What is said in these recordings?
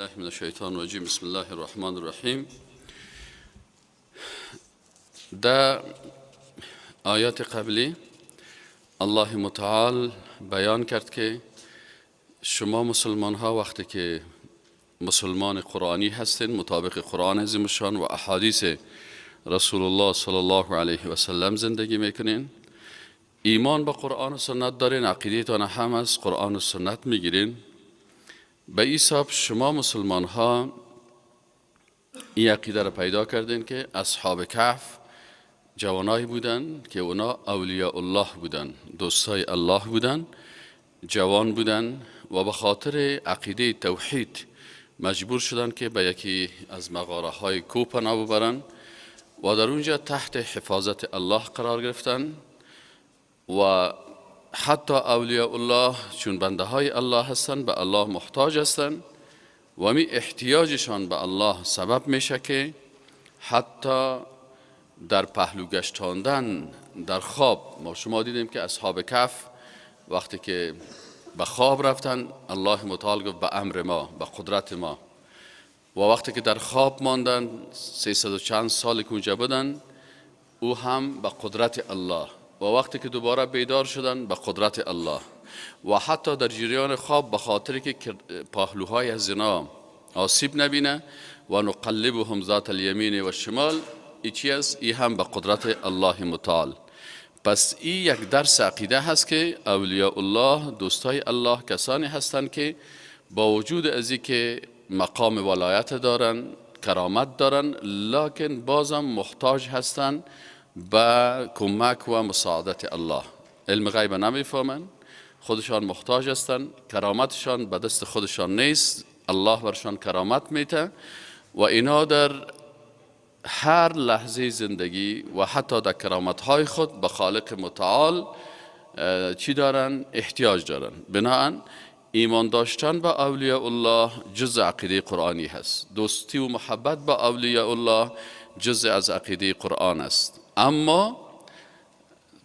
بالله من الشیطان الرجیم. بسم الله الرحمن الرحیم. در آیات قبلی الله متعال بیان کرد که شما مسلمان ها وقتی که مسلمان قرآنی هستین، مطابق قرآن عظیم الشان و احادیث رسول الله صلی الله علیه و سلم زندگی میکنین، ایمان به قرآن و سنت دارین، عقیده هم از قرآن و سنت میگیرین، به ای حساب شما مسلمان ها این عقیده را پیدا کردین که اصحاب کهف جوانایی بودن که اونا اولیاء الله بودن، دوستای الله بودن، جوان بودن و به خاطر عقیده توحید مجبور شدن که به یکی از مغاره های کوه پناه ببرن و در اونجا تحت حفاظت الله قرار گرفتن. و حتی اولیاء الله چون بنده های الله هستند، به الله محتاج هستند و می احتیاجشان به الله سبب میشه که حتی در پهلو گشتاندن در خواب، ما شما دیدیم که اصحاب کهف وقتی که به خواب رفتن، الله متعال گفت به امر ما، به قدرت ما. و وقتی که در خواب ماندن، 300 و چند سال که اونجا بودن، او هم به قدرت الله. و وقتی که دوباره بیدار شدن، به قدرت الله. و حتی در جریان خواب به خاطر که پهلوهای از زنا آسیب نبینه، و نقلبهم ذات الیمین و الشمال، ای چی است؟ ای هم به قدرت الله متعال. پس این یک درس عقیده هست که اولیاء الله، دوستای الله، کسانی هستند که با وجود از که مقام ولایت دارن، کرامت دارن، لکن بازم محتاج هستند به کمک و مساعدت الله. علم غیب نمیفهمن، خودشان محتاج هستند، کرامتشان به دست خودشان نیست، الله برشان کرامت میته و اینا در هر لحظه زندگی و حتی در کرامت های خود به خالق متعال چی دارن؟ احتیاج دارن. بناهن ایمان داشتن به اولیاء الله جزء عقیده قرآنی هست. دوستی و محبت به اولیاء الله جزء از عقیده قرآن است. اما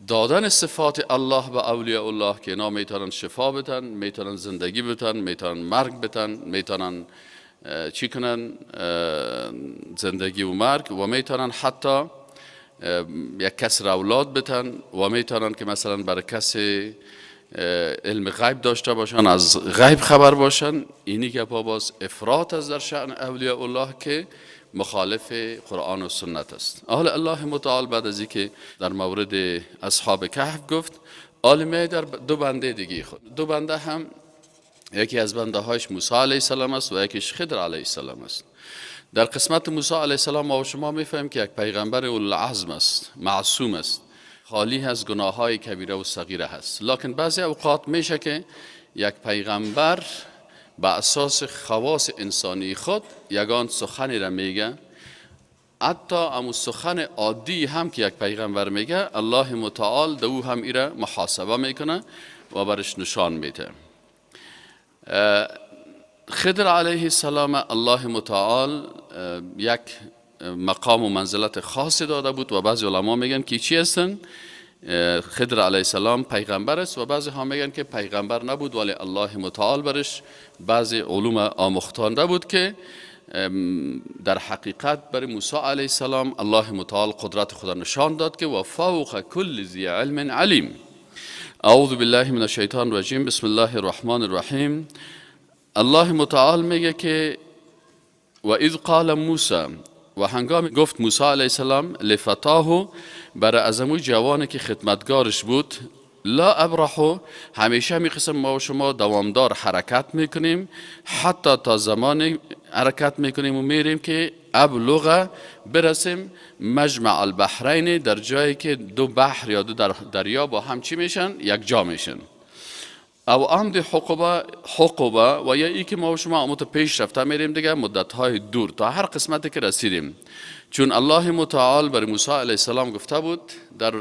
دادن صفات الله به اولیاء الله که اینا میتونن شفا بتن، میتونن زندگی بتن، میتونن مرگ بتن، میتونن چی کنن، زندگی و مرگ، و میتونن حتی یک کس را اولاد بتن و میتونن که مثلا برای کسی علم غیب داشته باشن، از غیب خبر باشن، اینی که باز افراط از در شأن اولیاء الله که مخالف قرآن و سنت است. حال الله متعال بعد از اینکه در مورد اصحاب کهف گفت، عالمه در دو بنده دیگه خود، دو بنده هم یکی از بنده هایش موسی علیه السلام است و یکیش خضر علیه السلام است. در قسمت موسی علیه السلام ما و شما میفهمیم که یک پیغمبر اولوالعزم است، معصوم است، خالی از گناه های کبیره و صغیره هست. لکن بعضی اوقات میشه که یک پیغمبر به اساس خواص انسانی خود یگان سخنی را میگه، حتی امو سخن عادی هم که یک پیغمبر میگه، الله متعال دو هم ایره محاسبه میکنه و برش نشان میده. خضر علیه السلام الله متعال یک مقام و منزلت خاصی داده بود و بعضی علما میگن که چی هستن؟ خضر علیه السلام پیغمبر است و بعضی ها میگن که پیغمبر نبود ولی الله متعال برش بعضی علوم آموختانده بود که در حقیقت برای موسی علیه السلام الله متعال قدرت خدا نشان داد که و فوق کل ذی علم علیم. اعوذ بالله من الشیطان الرجیم. بسم الله الرحمن الرحیم. الله متعال میگه که و اذ قال موسی، و هنگام گفت موسی علیه السلام لفتاه، برای از امو جوانی که خدمتگارش بود، لا ابرحو، همیشه می قسم ما و شما دوامدار حرکت میکنیم، حتی تا زمان حرکت میکنیم و میریم که ابلغ، برسیم مجمع البحرین، در جایی که دو بحر یا دو دریا با هم چی میشن؟ یک جا میشن. او امضی حقبه، حقبه و یا ای که ما و شما اموت پیش رفته میریم دیگه مدت های دور تا هر قسمتی که رسیدیم. چون الله متعال بر موسی علیه السلام گفته بود، در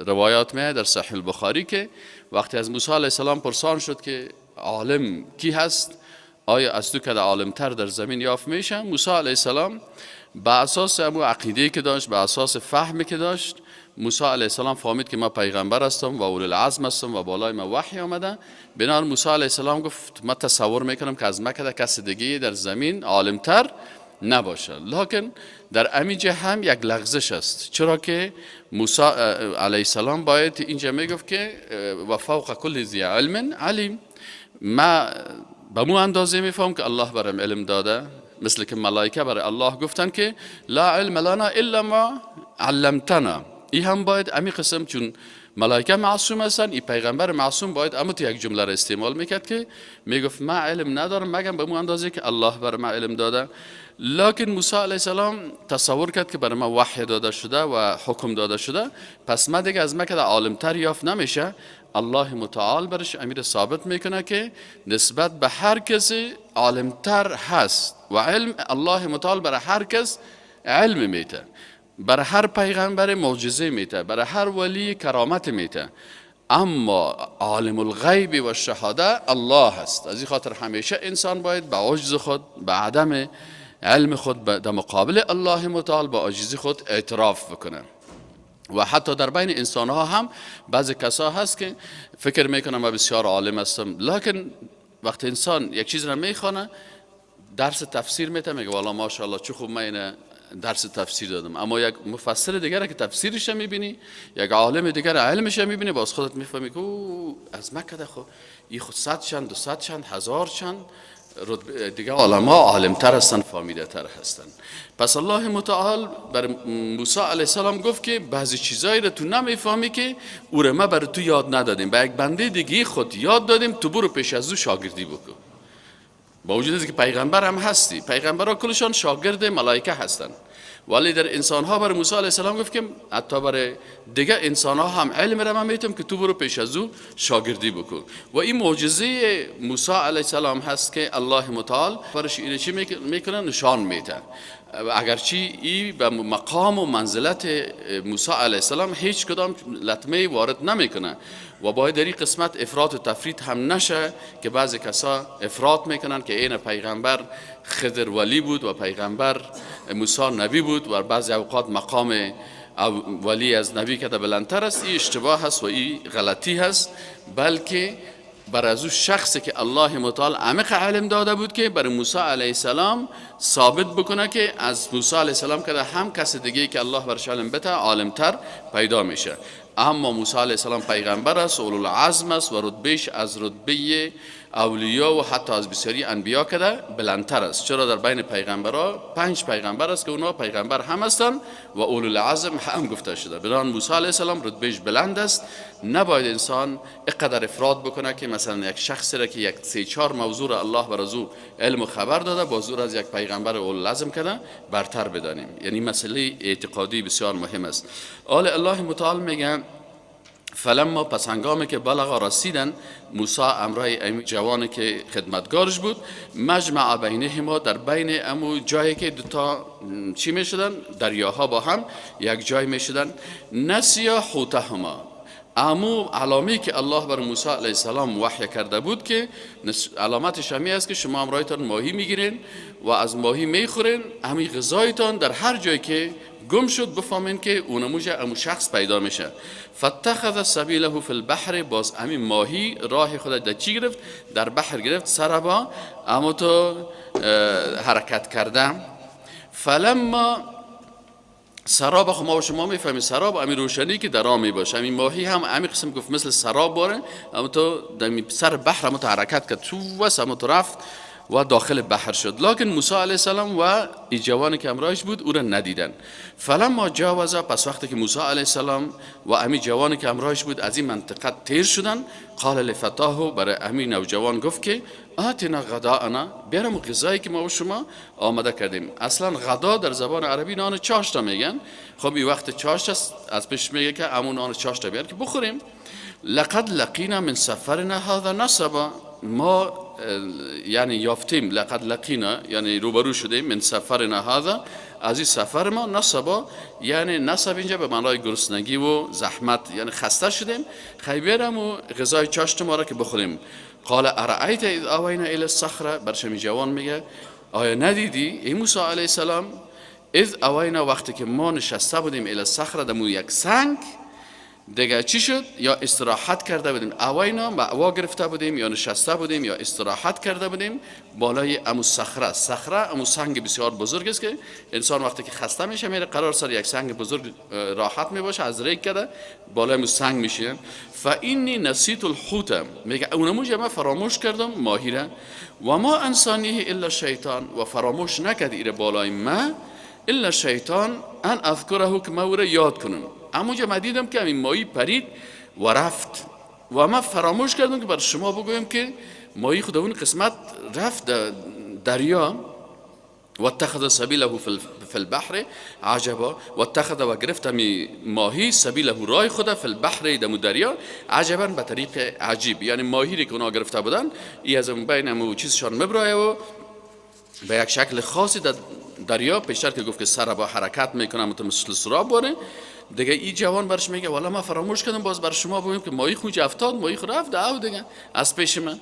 روایات می در صحیح البخاری که وقتی از موسی علیه السلام پرسان شد که عالم کی هست، آیا از تو که عالمتر در زمین یافت میشه؟ موسی علیه السلام به اساس امو عقیده که داشت، به اساس فهمی که داشت، موسی علیه السلام فهمید که ما پیغمبر هستم و اولو العزم هستم و بالای ما وحی آمده. بنابراین موسی علیه السلام گفت ما تصور میکنم که از مکه کس دیگه در زمین عالمتر نباشه. لکن در امیجه هم یک لغزش است، چرا که موسی علیه السلام باید اینجا میگفت که و فوق کل ذی علم علیم، ما به مو اندازه میفهم که الله برام علم داده، مثل که ملائکه برای الله گفتن که لا علم لنا الا ما علمتنا. ای هم باید امی قسم، چون ملائکه معصوم هستن، ای پیغمبر معصوم باید اما تو یک جمله را استعمال میکرد که میگفت ما علم ندارم مگم به مو اندازه که الله بر ما علم داده. لکن موسی علیه السلام تصور کرد که برای ما وحی داده شده و حکم داده شده، پس ما دیگه از مکه عالمتر یافت نمیشه. الله متعال برش امیر ثابت میکنه که نسبت به هر کسی عالمتر هست و علم الله متعال برای هر کس علم میته، برای هر پیغمبر معجزه میته، برای هر ولی کرامت میته، اما عالم الغیب و شهاده الله هست. از این خاطر همیشه انسان باید به عجز خود، به عدم علم خود در مقابل الله متعال با عاجزی خود اعتراف بکنه. و حتی در بین انسان ها هم بعضی کسا هست که فکر میکنم من بسیار عالم هستم، لکن وقتی انسان یک چیز را میخوانه درس تفسیر میته، میگه والا ماشاءالله چه خوب من اینه درس تفسیر دادم، اما یک مفسر دیگر که تفسیرش میبینی، یک عالم دیگر علمش میبینی، باز خودت میفهمی که او از مکه ده، خب این خود 100 چند، 200 چند، 1000 چند دیگه علما عالمتر هستن، فامیده تر هستن. پس الله متعال بر موسی علیه السلام گفت که بعضی چیزایی رو تو نمیفهمی که او رو ما بر تو یاد ندادیم، به یک بنده دیگه خود یاد دادیم، تو برو پیش از او شاگردی بکن. با وجود اینکه پیغمبر هم هستی، پیغمبرها کلشان شاگرد ملائکه هستن، ولی در انسان ها بر موسی علیه السلام گفت که حتی برای دیگه انسان ها هم علم را من میتم که تو برو پیش از او شاگردی بکن. و این معجزه موسی علیه السلام هست که الله متعال برش اینه چی میکنه؟ نشان میده. اگرچه ای به مقام و منزلت موسی علیه السلام هیچ کدام لطمه وارد نمیکنه و باید در این قسمت افراط و تفریط هم نشه که بعضی کسا افراط میکنن که این پیغمبر خضر ولی بود و پیغمبر موسی نبی بود و بعضی اوقات مقام ولی از نبی که بلندتر است. این اشتباه هست و این غلطی هست، بلکه بر از او شخصی که الله متعال عمیق علم داده بود که بر موسی علیه السلام ثابت بکنه که از موسی علیه السلام که هم کس دیگه که الله برش علم بده عالمتر پیدا میشه. اما موسی علیه السلام پیغمبر است، اولو العزم است و رتبهش از رتبه اولیا و حتی از بسیاری انبیا کده بلندتر است. چرا در بین پیغمبرها 5 پیغمبر است که اونا پیغمبر هم هستند و اولو العزم هم گفته شده. بنابراین موسی علیه السلام رتبهش بلند است. نباید انسان اقدر افراد بکنه که مثلا یک شخصی را که یک 3-4 موضوع را الله بر از او علم و خبر داده باز او را از یک پیغمبر اولو العزم کده برتر بدانیم. یعنی مسئله اعتقادی بسیار مهم است. آل الله متعال میگه فلما، پس هنگامی که بلغ رسیدن موسی امرای ام جوانی که خدمتگارش بود، مجمع بینهما، در بین امو جایی که دوتا چی میشدن، دریاها با هم یک جای میشدن، نسیا حوتهما، امو علامی که الله بر موسی علیه السلام وحی کرده بود که علامتش همی است که شما امرایتان ماهی میگیرین و از ماهی میخورین، همی غذایتان در هر جایی که گم شد بفهمین که اونموجه امو شخص پیدا میشه. فاتخذ سبیله فی البحر، باز امی ماهی راه خود در چی گرفت؟ در بحر گرفت، سربا امو تو حرکت کرده. فلما سراب، خب ما و شما میفهمیم سراب امی روشنی که در آن میباشه، امی ماهی هم امی قسم گفت مثل سراب باره، اما تو در سر بحر اما تو حرکت کرد تو وس اما تو رفت و داخل بحر شد. لکن موسی علیه السلام و ای جوانی که همراهش بود او را ندیدن. فلما جاوزا، پس وقتی که موسی علیه السلام و امی جوانی که همراهش بود از این منطقه تیر شدن، قال لفتاه، برای امی نوجوان گفت که آتنا غداءنا، بیارم غذایی که ما و شما آماده کردیم. اصلا غدا در زبان عربی نان چاشتا میگن. خب این وقت چاشت است، از پیش میگه که امون نان چاشتا بیار که بخوریم. لقد لقینا من سفرنا هذا نصبا، ما یعنی یافتیم، لقد لقینا یعنی روبرو شدیم، من سفرنا هذا از این سفر ما، نصبا یعنی نصب اینجا به معنای گرسنگی و زحمت، یعنی خسته شدیم، خیبرم و غذای چاشت ما را که بخوریم. قال ارأیت اذ اوینا الی الصخره، برشمی جوان میگه آیا ندیدی ای موسی علیه السلام اذ اوینا، وقتی که ما نشسته بودیم، الی الصخره، دمو یک سنگ، دیگه چی شد؟ یا استراحت کرده بودیم. اوینا مأوا گرفته بودیم یا نشسته بودیم یا استراحت کرده بودیم بالای امو صخره. صخره امو سنگ بسیار بزرگ است که انسان وقتی که خسته میشه میره قرار سر یک سنگ بزرگ راحت میباشه، از ریگ کرده بالای امو سنگ میشه. فانی نسیت الحوت، میگه اونمو من فراموش کردم ماهی را، و ما انسانیه الا شیطان، و فراموش نکرد ایره بالای ما الا شیطان ان اذکره، که ما او را یاد کنم. اما ما دیدم که همین ماهی پرید و رفت و ما فراموش کردم که بر شما بگویم که ماهی خود اون قسمت رفت دریا. و اتخذ سبیله فی البحر عجبا، و اتخذ و گرفت همی ماهی سبیله رای خود فی البحر دمو دریا عجبا به طریق عجیب، یعنی ماهی که اونا گرفته بودن ای از اون بین امو چیزشان مبرایه و به یک شکل خاصی در دریا، پیشتر که گفت که سر با حرکت میکنه مثل سراب باره دیگه. این جوان برش میگه والا ما فراموش کردم باز بر شما بگویم که ماهی خوج افتاد، ماهی خود رفت او دیگه از پیش من.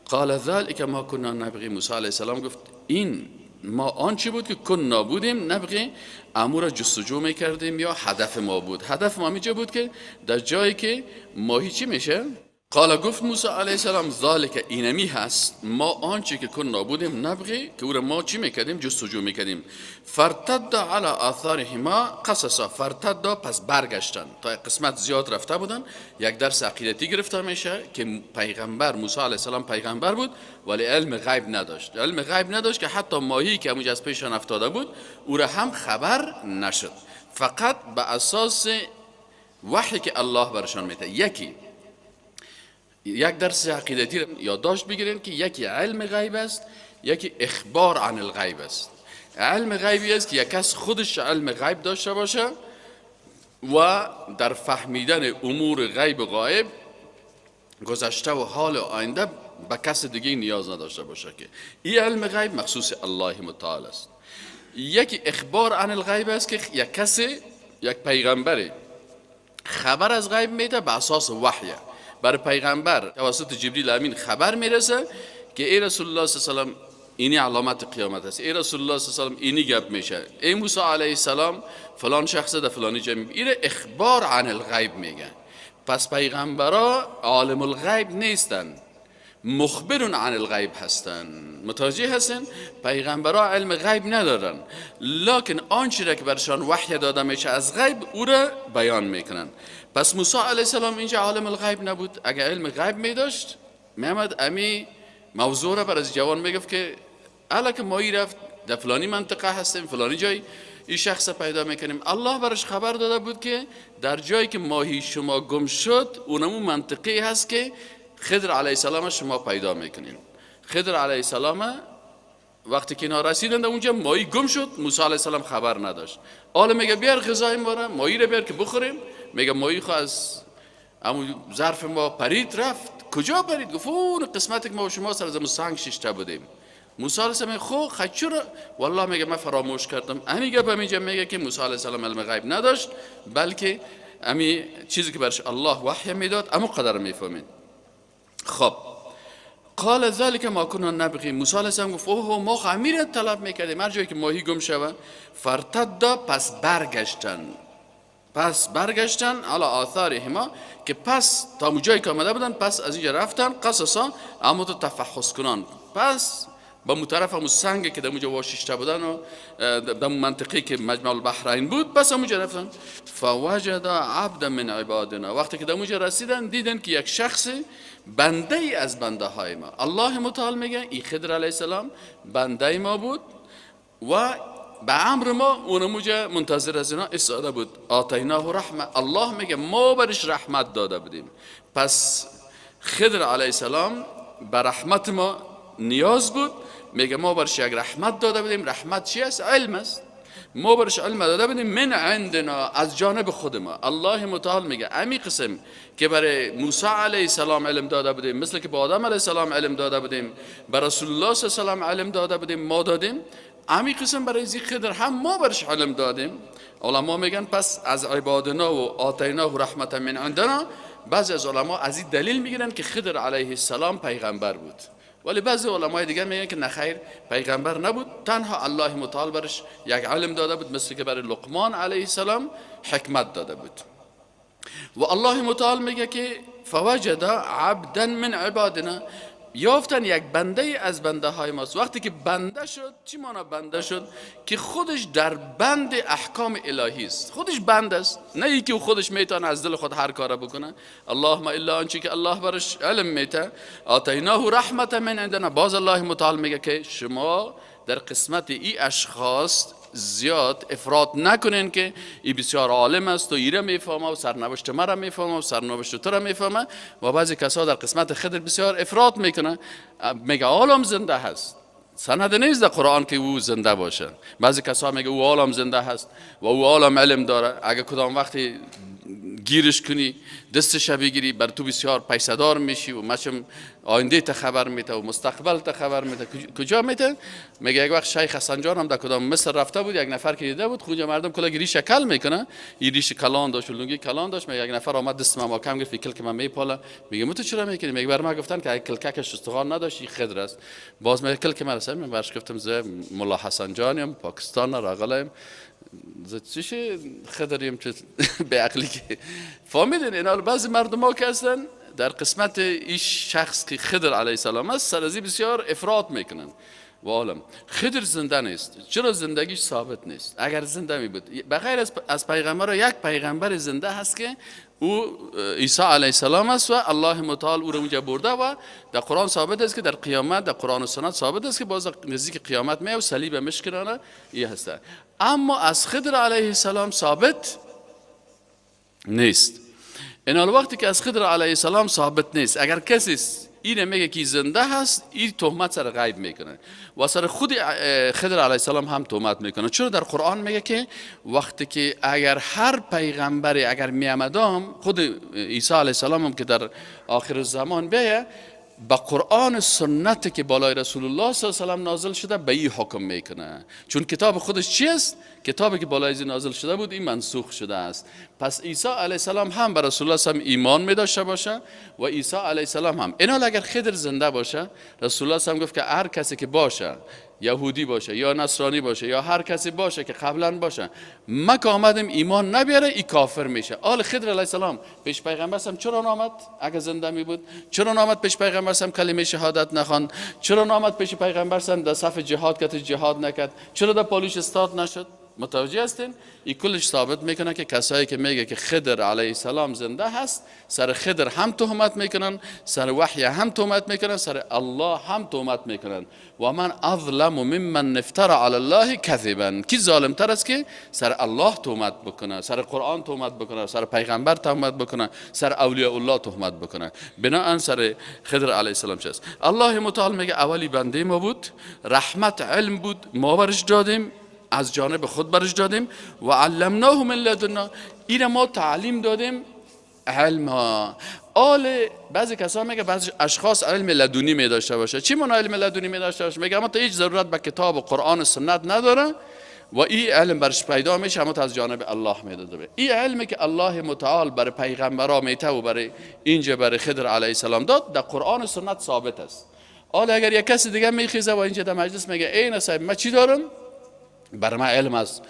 قال ذلك ما كنا نبغي، موسی علیه السلام گفت این ما آنچه بود که کنا بودیم، نبغی امور جستجو میکردیم یا هدف ما بود. هدف ما اینجا بود که در جایی که ماهی چی میشه؟ قال گفت موسی علیه السلام ذالک اینمی هست ما آنچه که کنا بودیم نبغی، که او را ما چی میکردیم؟ جستجو میکردیم. فرتد علی آثارهما قصصا، فرتد پس برگشتن، تا قسمت زیاد رفته بودن. یک درس عقیدتی گرفته میشه که پیغمبر موسی علیه السلام پیغمبر بود ولی علم غیب نداشت، علم غیب نداشت که حتی ماهی که همونجا از پیشان افتاده بود او را هم خبر نشد، فقط به اساس وحی که الله برشان میده. یکی یک درس عقیدتی یادداشت بگیرین که یکی علم غیب است، یکی اخبار عن الغیب است. علم غیبی است که یک کس خودش علم غیب داشته باشه و در فهمیدن امور غیب و غایب گذشته و حال و آینده به کس دیگه نیاز نداشته باشه، که این علم غیب مخصوص الله متعال است. یکی اخبار عن الغیب است که یک کسی، یک پیغمبری خبر از غیب میده به اساس وحیه. برای پیغمبر توسط جبریل امین خبر میرسه که ای رسول الله صلی الله علیه و سلم اینی علامت قیامت است، ای رسول الله صلی الله علیه و سلم اینی گپ میشه، ای موسی علیه السلام فلان شخص در فلانی جای، اینه اخبار عن الغیب میگه. پس پیغمبرا عالم الغیب نیستن، مخبر عن الغیب هستن. متوجه هستن؟ پیغمبرا علم غیب ندارن، لکن آنچه را که برشان وحی داده میشه از غیب او را بیان میکنن. پس موسی علیه السلام اینجا عالم الغیب نبود. اگر علم غیب میداشت میامد امی موضوع را بر از جوان میگفت که الا که ماهی رفت در فلانی منطقه هستیم، فلانی جای این شخص پیدا میکنیم. الله برش خبر داده بود که در جایی که ماهی شما گم شد اونمو منطقه هست که خضر علیه السلام شما پیدا میکنین. خضر علیه السلام وقتی که اینا رسیدند اونجا ماهی گم شد، موسی علیه السلام خبر نداشت. حالا میگه بیار غذای ما را، ماهی را بیار که بخوریم. میگه ماهی خو از همون ظرف ما پرید رفت. کجا پرید؟ گفت اون قسمتی که ما و شما سر از سنگ شیشته بودیم. موسی علیه السلام خو خچور والله میگه من فراموش کردم. همین گپ اینجا میگه که موسی علیه السلام علم غیب نداشت، بلکه امی چیزی که برش الله وحی میداد امو قدر میفهمید. خب قال ذلك ما كنا نبغي، موسی علیه السلام گفت اوه ما خمیر طلب میکردیم هر جایی که ماهی گم شوه. فرتد پس برگشتن، پس برگشتن علی آثارهما، که پس تا جایی که آمده بودن پس از اینجا رفتن قصصا اما تو تفحص کنان. پس با مو طرف همون سنگ که در اونجا واششته بودن و در منطقه که مجمع البحرین بود پس همونجا رفتن. فوجد عبدا من عبادنا، وقتی که در اونجا رسیدن دیدن که یک شخص بنده ای از بنده های ما. الله متعال میگه ای خضر علیه السلام بنده ما بود و به امر ما اونموجه منتظر از اینا ایستاده بود. آتیناه رحمه، الله میگه ما برش رحمت داده بودیم. پس خضر علیه السلام به رحمت ما نیاز بود، میگه ما برش یک رحمت داده بودیم. رحمت چی است؟ علم است. ما برش علم داده بودیم من عندنا، از جانب خود ما. الله متعال میگه امی قسم که برای موسی علیه السلام علم داده بودیم، مثل که به آدم علیه السلام علم داده بودیم، به رسول الله صلی الله علیه و علم داده بودیم، ما دادیم، امی قسم برای زی خضر هم ما برش علم دادیم. علما میگن پس از عبادنا و آتیناه رحمت من عندنا، بعضی از علما از این دلیل میگیرن که خضر علیه السلام پیغمبر بود. ولی بعضی علمای دیگه میگن که نخیر، پیغمبر نبود، تنها الله متعال برش یک علم داده بود، مثل که برای لقمان علیه السلام حکمت داده بود. و الله متعال میگه که فوجد عبدا من عبادنا، یافتن یک بنده از بنده های ماست. وقتی که بنده شد، چی مانا بنده شد؟ که خودش در بند احکام الهی است، خودش بند است، نه یکی خودش میتونه از دل خود هر کاره بکنه. اللهم الا آنچه که الله برش علم میته. آتیناه رحمت من عندنا. باز الله متعال میگه که شما در قسمت ای اشخاص زیاد افراط نکنین که ای بسیار عالم است و ایره میفهمه و سرنوشت مرا میفهمه و سرنوشت تو را میفهمه. و بعضی کسا در قسمت خضر بسیار افراط میکنه، میگه عالم زنده هست، سند نیست در قرآن که او زنده باشه. بعضی کسا میگه او عالم زنده هست و او عالم علم داره، اگه کدام وقتی گیرش کنی دستش بگیری بر تو بسیار پیسدار میشی و مچم آینده ته خبر میده و مستقبل ته خبر میده. کجا میده؟ میگه یک وقت شیخ حسن جان هم در کدام مصر رفته بود، یک نفر که دیده بود خونجا مردم کلا ریش کل میکنه، این ریش کلان داشت و لنگی کلان داشت. میگه یک نفر آمد دست ما کم گرفت، کلک من میپاله. میگه مو تو چرا میکنی؟ میگه بر ما گفتن که اگه کلککش استخوان نداشت این خضر است. باز میگه کلک من رسید، من برش گفتم ز ملا حسن جانیم پاکستان راغلیم چیشه خضریم چه به عقلی که فهمیدین. اینا بعضی مردم ها که هستن در قسمت این شخص که خضر علیه السلام است سرزی بسیار افراط میکنن. و عالم خضر زنده نیست. چرا زندگیش ثابت نیست؟ اگر زنده می بود بغیر از پیغمبر یک پیغمبر زنده هست که او عیسی علیه السلام است و الله متعال او را اونجا برده و در قرآن ثابت است که در قیامت، در قرآن و سنت ثابت است که باز نزدیک قیامت می و صلیب مشکرانه ای هسته. اما از خضر علیه السلام ثابت نیست. این وقتی که از خضر علیه السلام ثابت نیست، اگر کسی این میگه که زنده هست، این تهمت سر غیب میکنه و سر خود خضر علیه السلام هم تهمت میکنه. چرا در قرآن میگه که وقتی که اگر هر پیغمبری اگر میامدام، خود عیسی علیه السلام هم که در آخر زمان بیه، با قرآن سنت که بالای رسول الله صلی الله علیه و سلم نازل شده به این حکم میکنه. چون کتاب خودش چی است؟ کتابی که بالای از نازل شده بود این منسوخ شده است. پس عیسی علیه السلام هم بر رسول الله صلی الله علیه و ایمان می داشته باشه و عیسی علیه السلام هم. اینا اگر خضر زنده باشه، رسول الله صلی الله علیه و گفت که هر کسی که باشه، یهودی باشه یا نصرانی باشه یا هر کسی باشه که قبلا باشه، ما که آمدیم ایمان نبیاره ای کافر میشه. آل خضر علیه السلام پیش پیغمبر سم چرا نامد اگه زنده می بود؟ چرا نامد پیش پیغمبر سم کلمه شهادت نخواند؟ چرا نامد پیش پیغمبر سم در صف جهاد کت جهاد نکرد؟ چرا در پالیش استاد نشد؟ متوجه هستین؟ این کلش ثابت میکنه که کسایی که میگه که خضر علیه السلام زنده هست، سر خضر هم تهمت میکنن، سر وحی هم تهمت میکنن، سر الله هم تهمت میکنن. و من اظلم ممن افترى علی الله کذبا. کی ظالم تر است که سر الله تهمت بکنه، سر قرآن تهمت بکنه، سر پیغمبر تهمت بکنه، سر اولیاء الله تهمت بکنه؟ بناء سر خضر علیه السلام چه است؟ الله متعال میگه اولی بنده ما بود، رحمت علم بود، ما برش دادیم، از جانب خود برش دادیم و علمناه من لدنا، این ما تعلیم دادیم علم ها. آل بعضی کسا میگه بعضی اشخاص علم لدنی می داشته باشه. چی معنی علم لدنی می داشته باشه؟ میگه اما تا هیچ ضرورت به کتاب و قرآن و سنت نداره و این علم برش پیدا میشه، اما تا از جانب الله میداده. این علمی که الله متعال بر پیغمبرا میته و برای اینجا برای خضر علیه السلام داد، در قرآن و سنت ثابت است. آل اگر یک کسی دیگه میخیزه و اینجا در مجلس میگه ای نصیب من چی دارم؟ بر من علم است.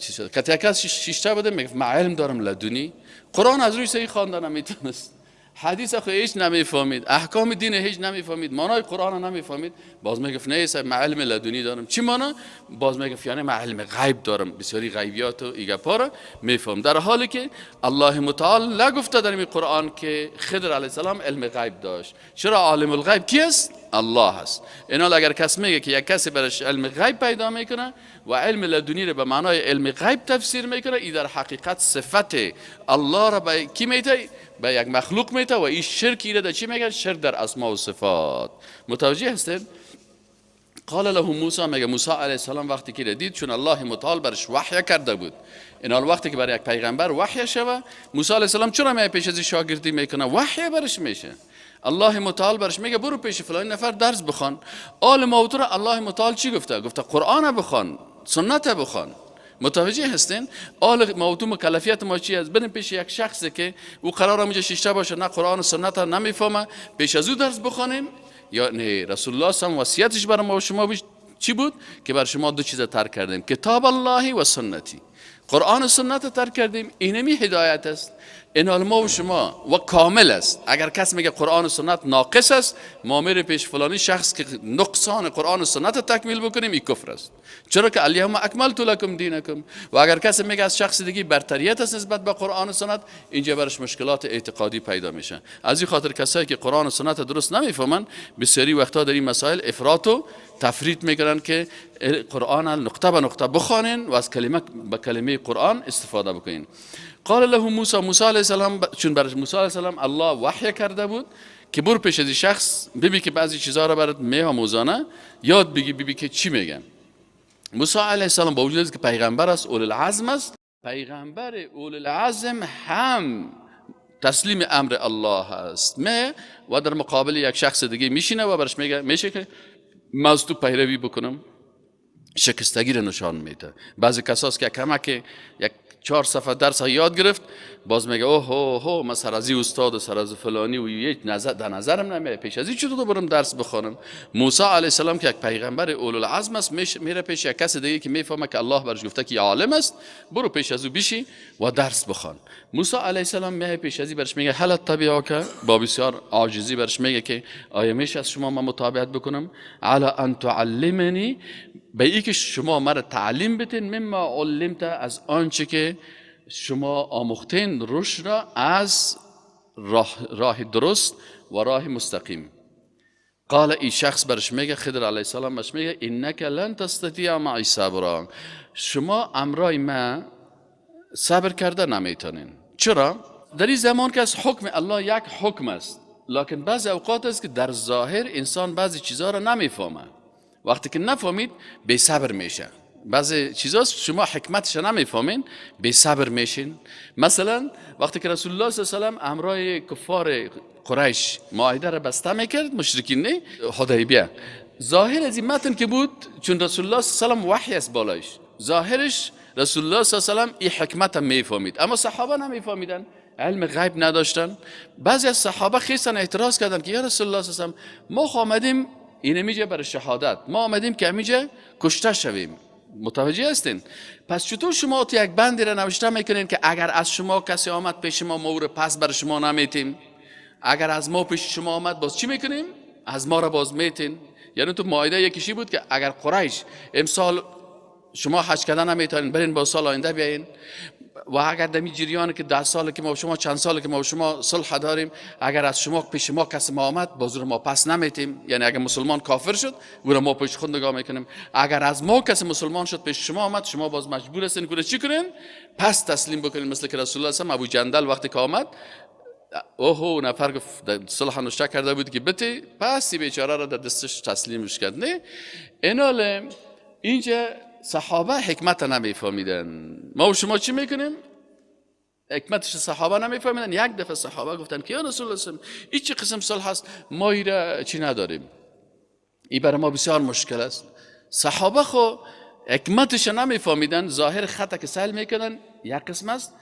چی شد؟ کتی کس شیشته بوده میگفت من علم دارم لدنی. قرآن از روی صحیح خوانده نمیتونست، حدیث خو هیچ نمیفهمید، احکام دین هیچ نمیفهمید، معنای قرآن نمیفهمید. باز میگفت نه من علم لدنی دارم. چی معنا؟ باز میگفت یعنی من علم غیب دارم، بسیاری غیبیات و ایگپا را میفهم. در حالی که الله متعال نگفته در این قرآن که خضر علیه السلام علم غیب داشت. چرا عالم الغیب کی است؟ الله هست. اینا اگر کس میگه که یک کسی برش علم غیب پیدا میکنه و علم لدنی رو به معنای علم غیب تفسیر میکنه، این در حقیقت صفت الله را به کی میته؟ به یک مخلوق میته و این شرک ایره در چی میگن؟ شرک در اسما و صفات. متوجه هستید؟ قال له موسی، میگه موسی علیه السلام وقتی که دید، چون الله متعال برش وحی کرده بود، این حال وقتی که برای یک پیغمبر وحی شوه، موسی علیه السلام چرا میای پیش از شاگردی میکنه؟ وحی برش میشه. الله متعال برش میگه برو پیش فلان نفر درس بخوان. آل موتور الله متعال چی گفته؟ گفته قرآن بخوان، سنت بخوان. متوجه هستین؟ آل موضوع مکلفیت ما چی است؟ بریم پیش یک شخصی که او قرار اونجا شیشته باشه، نه قرآن و سنت نمیفهمه، پیش از او درس بخوانیم یعنی رسول الله صلی الله وصیتش برای ما و شما چی بود؟ که بر شما دو چیز ترک کردیم، کتاب الله و سنتی. قرآن و سنت ترک کردیم، اینمی هدایت است. این ما و شما و کامل است. اگر کس میگه قرآن و سنت ناقص است، ما میریم پیش فلانی شخص که نقصان قرآن و سنت تکمیل بکنیم، این کفر است. چرا که الیوم اکملت لکم دینکم. و اگر کس میگه از شخص دیگه برتریت است نسبت به قرآن و سنت، اینجا برش مشکلات اعتقادی پیدا میشه. از این خاطر کسایی که قرآن و سنت درست نمیفهمن، بسیاری وقتا در این مسائل افراط و تفریط میکنن که قرآن نقطه به نقطه بخوانین و از کلمه به کلمه قرآن استفاده بکنین. قال له موسی، موسی علیه السلام، چون برای موسی علیه السلام الله وحی کرده بود که برو پیش از شخص ببین که بعضی چیزها را برات میآموزانه، یاد بگی، ببین که چی میگن. موسی علیه السلام با وجود که پیغمبر است، اول العزم است، پیغمبر اول العزم هم تسلیم امر الله است. می و در مقابل یک شخص دیگه میشینه و برش میگه میشه که من از تو پیروی بکنم، شکستگی را نشان میده. بعضی کساست که کمک یک 4 صفحه درس یاد گرفت، باز میگه اوه هو من سر از استاد و سر از فلانی و یک نظر در نظرم نمیاد، پیش از این چطور برم درس بخوانم. موسی علیه السلام که یک پیغمبر اولوالعزم است، میره پیش یک کس دیگه که میفهمه که الله برش گفته که عالم است، برو پیش از او بشی و درس بخوان. موسی علیه السلام میه پیش از برش میگه هل اتبعک، با بسیار عاجزی برش میگه که آیا میشه از شما من متابعت بکنم؟ علی ان تعلمنی، به ای که شما مرا تعلیم بتین، مما علمت، از آنچه که شما آموختین، رشد را از راه درست و راه مستقیم. قال، ای شخص برش میگه، خضر علیه السلام برش میگه انک لن تستطیع معی صبرا، شما امرای ما صبر کرده نمیتونین. چرا؟ در این زمان که از حکم الله یک حکم است، لکن بعضی اوقات است که در ظاهر انسان بعضی چیزها را نمیفهمه. وقتی که نفهمید بی صبر میشه. بعضی چیزا شما حکمتش نمیفهمین، بی صبر میشین. مثلا وقتی که رسول الله صلی الله علیه و سلم امرای کفار قریش معاهده را بسته میکرد، مشرکین نه، حدیبیه، ظاهر از این متن که بود، چون رسول الله صلی الله علیه و سلم وحی است بالایش، ظاهرش رسول الله صلی الله علیه و سلم این حکمت هم میفهمید، اما صحابه نمیفهمیدن، علم غیب نداشتن. بعضی از صحابه خیستن اعتراض کردن که یا رسول الله صلی الله علیه و سلم، ما آمدیم اینه میجه برای شهادت، ما آمدیم که میجه کشته شویم، متوجه هستین؟ پس چطور شما تو یک بندی را نوشته میکنین که اگر از شما کسی آمد پیش ما، ما او را پس بر شما نمیتیم، اگر از ما پیش شما آمد باز چی میکنیم؟ از ما را باز میتین. یعنی تو معاهده یکیشی بود که اگر قریش امسال شما حج کردن نمیتونین، برین با سال آینده بیاین، و اگر دمی جریان که 10 سال که ما شما چند سال که ما شما صلح داریم، اگر از شما پیش ما کسی ما آمد باز رو ما پس نمیتیم، یعنی اگر مسلمان کافر شد او رو ما پیش خود نگاه میکنیم، اگر از ما کسی مسلمان شد پیش شما آمد، شما باز مجبور هستین که چی کنین؟ پس تسلیم بکنین. مثل که رسول الله صلی ابو جندل وقتی که آمد، اوه نفر گفت صلح نوشته کرده بود که بتی، پس بیچاره را در دستش تسلیمش کرد. نه اینال اینجا صحابه حکمت نمیفهمیدن. ما و شما چی میکنیم؟ حکمتش صحابه نمیفهمیدن. یک دفعه صحابه گفتن که یا رسول الله صلی الله علیه و این چه قسم صلح هست، ما ایره چی نداریم، این برای ما بسیار مشکل است. صحابه خو حکمتش نمیفهمیدن، ظاهر خطا که سهل میکنن یک قسم است.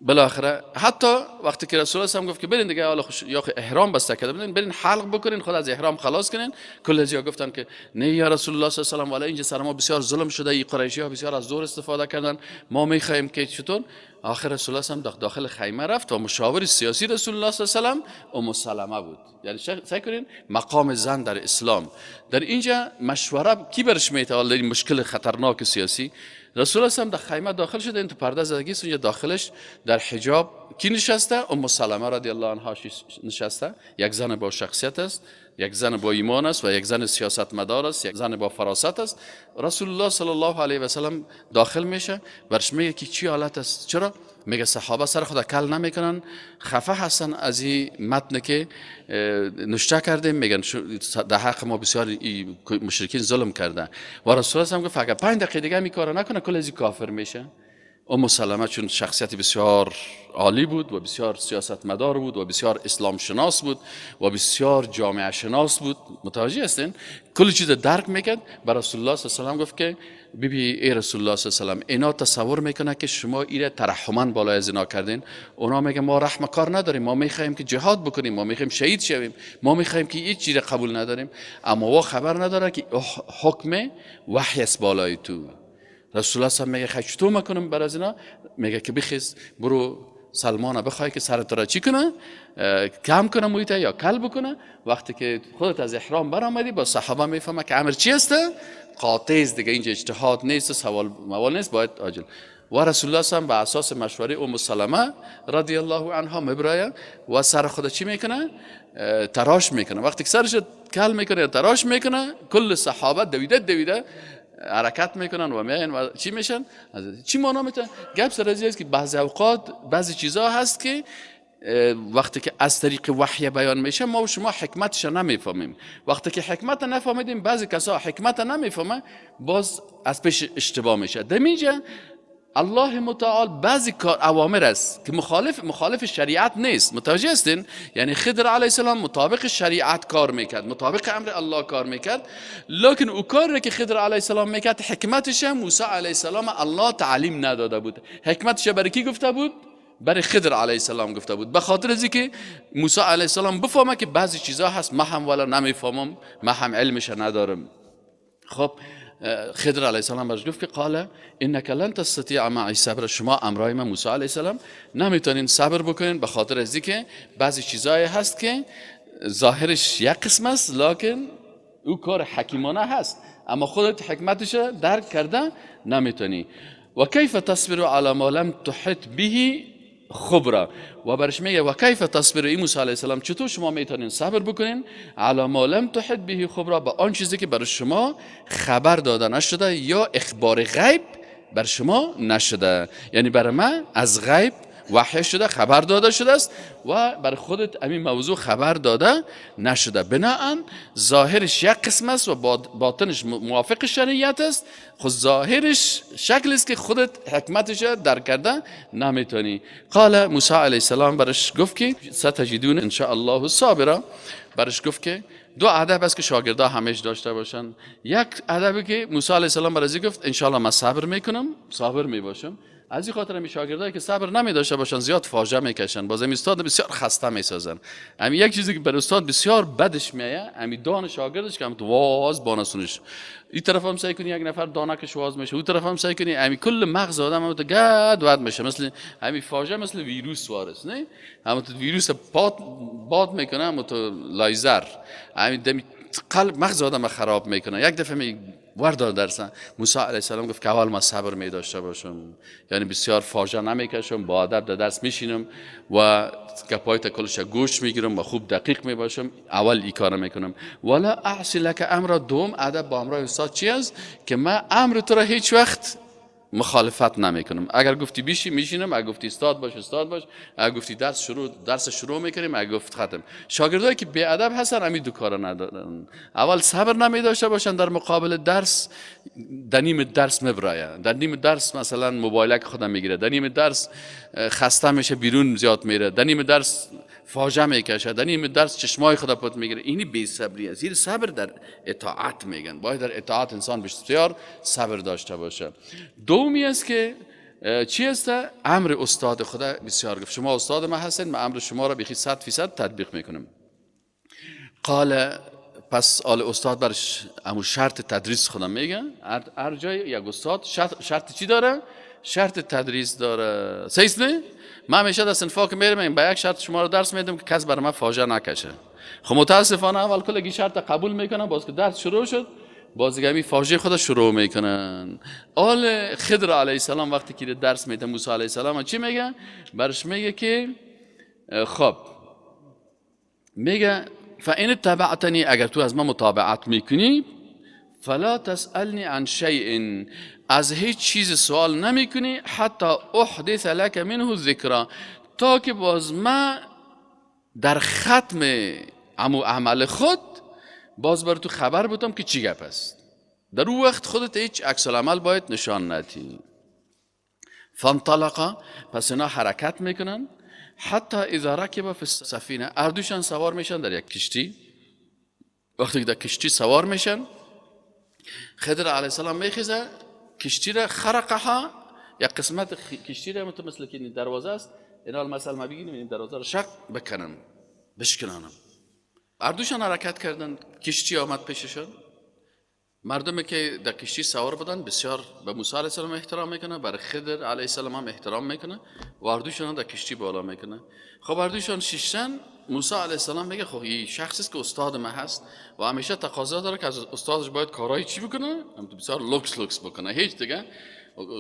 بالاخره حتی وقتی که رسول الله گفت که برین دیگه، حالا یا احرام بسته کرده بودین، برین حلق بکنین، خود از احرام خلاص کنین، کل ازیا گفتن که نه یا رسول الله صلی الله علیه و آله، اینجا سر ما بسیار ظلم شده، این قریشی ها بسیار از زور استفاده کردن، ما میخواهیم که چطور. آخر رسول الله صلی داخل خیمه رفت و مشاور سیاسی رسول الله صلی الله علیه و سلم ام سلمه بود. یعنی سعی کنین مقام زن در اسلام در اینجا مشوره کی برش میته در این مشکل خطرناک سیاسی. رسول الله در خیمه داخل شده، این تو پرده زدگی است، اونجا داخلش در حجاب کی نشسته؟ ام سلمه رضی الله عنها نشسته. یک زن با شخصیت است، یک زن با ایمان است و یک زن سیاستمدار است، یک زن با فراست است. رسول الله صلی الله علیه و سلم داخل میشه، برش میگه که چی حالت است؟ چرا؟ میگه صحابه سر خود کل نمیکنن، خفه هستن از این متن که نوشته کردیم، میگن در حق ما بسیار مشرکین ظلم کردن. و رسول الله هم گفت اگر 5 دقیقه دیگه می کارو نکنه کل از کافر میشه. ام سلمه چون شخصیت بسیار عالی بود و بسیار سیاستمدار بود و بسیار اسلام شناس بود و بسیار جامعه شناس بود، متوجه هستین، کل چیز درک میکرد. به رسول الله صلی الله علیه و سلم گفت که ببی ای رسول الله صلی الله علیه و سلم، اینا تصور میکنه که شما ایره ترحما بالای از اینا کردین. اونا میگه ما رحم کار نداریم، ما میخوایم که جهاد بکنیم، ما میخوایم شهید شویم، ما میخوایم که هیچ چیز قبول نداریم. اما وا خبر نداره که حکم وحی است بالای تو. رسول الله صلی الله علیه و میگه چطور میکنم بر از اینا؟ میگه که بخیز برو سلمان بخوای که سرت را چی کنه، کم کنه مویته یا کل بکنه. وقتی که خودت از احرام برآمدی با صحابه میفهمه که امر چی است، قاطع است دیگه، اینجا اجتهاد نیست، سوال موال نیست، باید عاجل. و رسول الله صلی الله علیه و به اساس مشوره ام سلمه رضی الله عنها مبرایه و سر خود چی میکنه؟ تراش میکنه. وقتی که سرش کل میکنه یا تراش میکنه، کل صحابه دویده دویده حرکت میکنن و میاین و چی میشن؟ چی معنا میتن؟ گپ سر از که بعضی اوقات بعضی چیزا هست که وقتی که از طریق وحی بیان میشه ما و شما حکمتش نمیفهمیم. وقتی که حکمت نفهمیدیم، بعضی کسا حکمت نمیفهمه، باز از پیش اشتباه میشه. در اینجا الله متعال بعضی کار اوامر است که مخالف شریعت نیست، متوجه هستین؟ یعنی خضر علیه السلام مطابق شریعت کار میکرد، مطابق امر الله کار میکرد، لکن او کاری که خضر علیه السلام میکرد حکمتش موسی علیه السلام الله تعلیم نداده بود. حکمتش برای کی گفته بود؟ برای خضر علیه السلام گفته بود، به خاطر از اینکه موسی علیه السلام بفهمه که بعضی چیزا هست من هم والا نمیفهمم، من هم علمش ندارم. خب خضر علیه السلام برش گفت که قال انک لن تستطيع معي صبر، شما امرای من موسی علیه السلام نمیتونین صبر بکنین، به خاطر از اینکه بعضی چیزایی هست که ظاهرش یک قسم است لکن او کار حکیمانه هست، اما خودت حکمتش درک کرده نمیتونی. و کیف تصبر علی ما لم تحط به خبره، و برش میگه و کیف تصبر ای موسی علیه السلام، چطور شما میتونین صبر بکنین علی ما لم تحط به خبره، به آن چیزی که بر شما خبر داده نشده یا اخبار غیب بر شما نشده. یعنی بر من از غیب وحی شده، خبر داده شده است و بر خودت همین موضوع خبر داده نشده. بناهن ظاهرش یک قسم است و باطنش موافق شریعت است، خود ظاهرش شکل است که خودت حکمتش درک کرده نمیتونی. قال موسی علیه السلام برش گفت که ستجدون ان شاء الله صابرا، برش گفت که دو ادب است که شاگردا همیشه داشته باشن. یک ادبی که موسی علیه السلام برش گفت ان شاء الله من صبر میکنم، صابر میباشم. از این خاطر می شاگردایی که صبر نمی داشته باشن زیاد فاجعه میکشن، باز همین استاد بسیار خسته میسازن. همین یک چیزی که بر استاد بسیار بدش میایه همین دان شاگردش که هم تو واز بانسونش، این طرف هم سعی کنی یک نفر دانکش واز میشه، اون طرف هم سعی کنی، همین کل مغز آدم هم تو گد ود میشه، مثل همین فاجعه مثل ویروس وارث، نه هم تو ویروس باد میکنه، هم تو لایزر همین دمی قلب مغز آدم خراب میکنه. یک دفعه می وردار درسن موسی علیه السلام گفت که اول ما صبر می داشته باشم، یعنی بسیار فاجعه نمیکشم، با ادب در درس میشینم و گپای تا کلش گوش میگیرم و خوب دقیق میباشم، اول این کار میکنم. ولا اعصی لک امر، دوم ادب با امرای استاد چی است؟ که من امر تو را هیچ وقت مخالفت نمیکنم. اگر گفتی بیشی میشینم، اگر گفتی استاد باش استاد باش، اگر گفتی درس شروع میکنیم، اگر گفت ختم. شاگردایی که بی ادب هستن همین دو کارا ندارن. اول صبر نمی داشته باشن در مقابل درس، در نیم درس مبرایه، در نیم درس مثلا موبایلک خودم میگیره، در نیم درس خسته میشه بیرون زیاد میره، در نیم درس فاجعه میکشه، در نیم درس چشمای خدا پت میگیره. اینی بی صبری است. این صبر در اطاعت میگن، باید در اطاعت انسان بسیار صبر داشته باشه. دومی است که چی است؟ امر استاد خدا بسیار گفت شما استاد ما هستین، من امر شما را بخی 100% تطبیق میکنم. قال پس آل استاد برش امو شرط تدریس خدا میگه. هر جای یک استاد شرط چی داره؟ شرط تدریس داره. صحیح نه؟ من همیشه در صنفا که میرم با یک شرط شما رو درس میدم که کس بر من فاجعه نکشه. خب متاسفانه اول کلگی شرط قبول میکنم، باز که درس شروع شد باز دیگه می فاجعه خدا شروع میکنن. آل خضر علیه السلام وقتی که درس میده موسی علیه السلام چی میگه؟ برش میگه که خب میگه فان تبعتنی، اگر تو از ما متابعت میکنی، فلا تسألنی عن شیء، از هیچ چیز سوال نمیکنی، حتی احدث لک منه ذکرا، تا که باز ما در ختم عمو عمل خود باز بر تو خبر بودم که چی گپ است. در او وقت خودت هیچ عکس العمل باید نشان ندی. فانطلقا، پس اینا حرکت میکنن. حتی اذا رکب فی السفینه، اردوشان سوار میشن در یک کشتی. وقتی که در کشتی سوار میشن، خضر علیه السلام میخیزه کشتی را خرقها، یک قسمت کشتی را مثل که دروازه است، اینا مثلا ما بگیم این دروازه را شق بکنن، بشکنن. اردوشان حرکت کردن، کشتی آمد پیششان. مردمی که در کشتی سوار بودن بسیار به موسی علیه السلام احترام میکنه، برای خضر علیه السلام هم احترام میکنه و اردوشان در کشتی بالا میکنه. خب اردوشان شیشتن، موسی علیه السلام میگه خب این شخصی است که استاد ما هست و همیشه تقاضا داره که از استادش باید کارهای چی بکنه؟ هم بسیار لوکس لوکس بکنه، هیچ دیگه